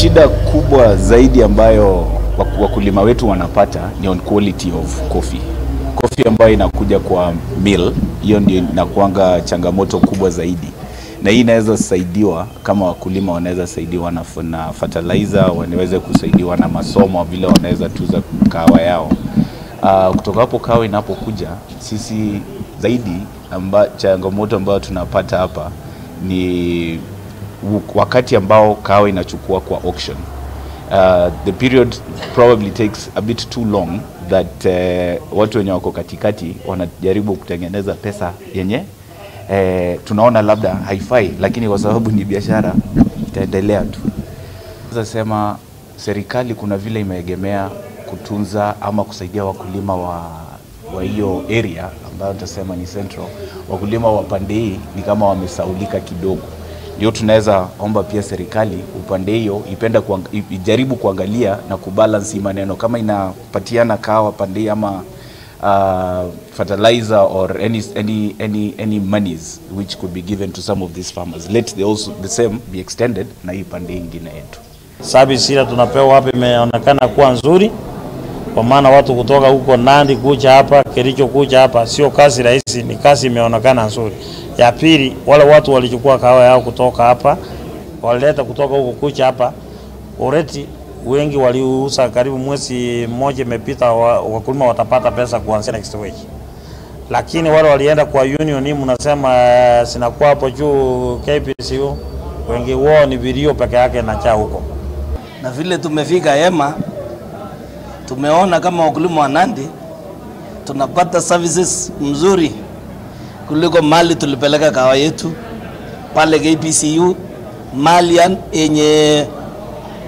Shida kubwa zaidi ambayo wakulima wetu wanapata ni on quality of coffee. Coffee ambayo inakuja kwa mill, hiyo ndio inakuanga changamoto kubwa zaidi. Na hii inaweza saidiwa kama wakulima wanaweza saidiwa na fertilizer, wanaweza kusaidiwa na masomo vile wanaweza tuza kahawa yao. Kutoka hapo kahawa inapokuja, sisi zaidi changamoto ambayo tunapata hapa ni wakati ambao kahawa inachukua kwa auction. The period probably takes a bit too long that watu wenye wako katikati wanajaribu kutengeneza pesa yenye tunaona labda haifai, lakini kwa sababu ni biashara itaendelea tu. Sasa sema serikali kuna vile imeegemea kutunza ama kusaidia wakulima wa hiyo area ambayo tutasema ni central. Wakulima wa pande hii ni kama wamesaulika kidogo. Ndio tunaweza omba pia serikali upande hiyo ipenda ijaribu kuangalia na kubalance maneno kama inapatiana kahawa pande hii ama fertilizer or any monies which could be given to some of these farmers. Let the also the same be extended na hii pande nyingine yetu. Service ile tunapewa hapa imeonekana kuwa nzuri, kwa maana watu kutoka huko Nandi kuja hapa, Kericho kuja hapa sio kazi rahisi, ni kazi imeonekana nzuri. Ya pili, wale watu walichukua kahawa yao kutoka hapa, walileta kutoka huko kuja hapa, already wengi waliuza karibu mwezi mmoja imepita, wakulima watapata pesa kuanzia next week. Lakini wale walienda kwa union, mnasema sinakuwa hapo juu KPCU, wengi wao ni vilio peke yake na cha huko. Na vile tumefika Hema, tumeona kama wakulima wa Nandi tunapata services mzuri kuliko mali tulipeleka kahawa yetu pale KPCU, mali yenye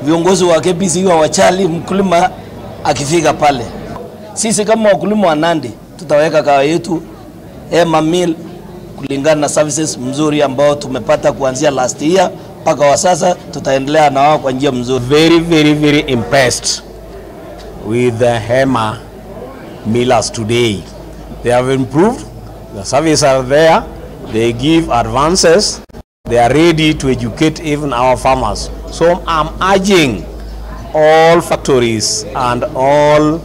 viongozi wa KPCU hawachali mkulima akifika pale. Sisi kama wakulima wa Nandi tutaweka kahawa yetu Hema Mill kulingana na services mzuri ambao tumepata kuanzia last year mpaka wa sasa, tutaendelea na wao kwa njia mzuri. Very, very, very impressed with the Hema Millers today. They have improved, the services are there, they give advances, they are ready to educate even our farmers. So I'm urging all factories and all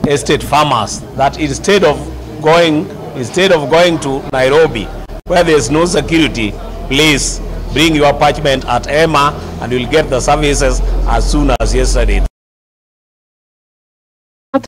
estate farmers that instead of going to Nairobi where there is no security, please bring your parchment at Hema and you'll get the services as soon as yesterday.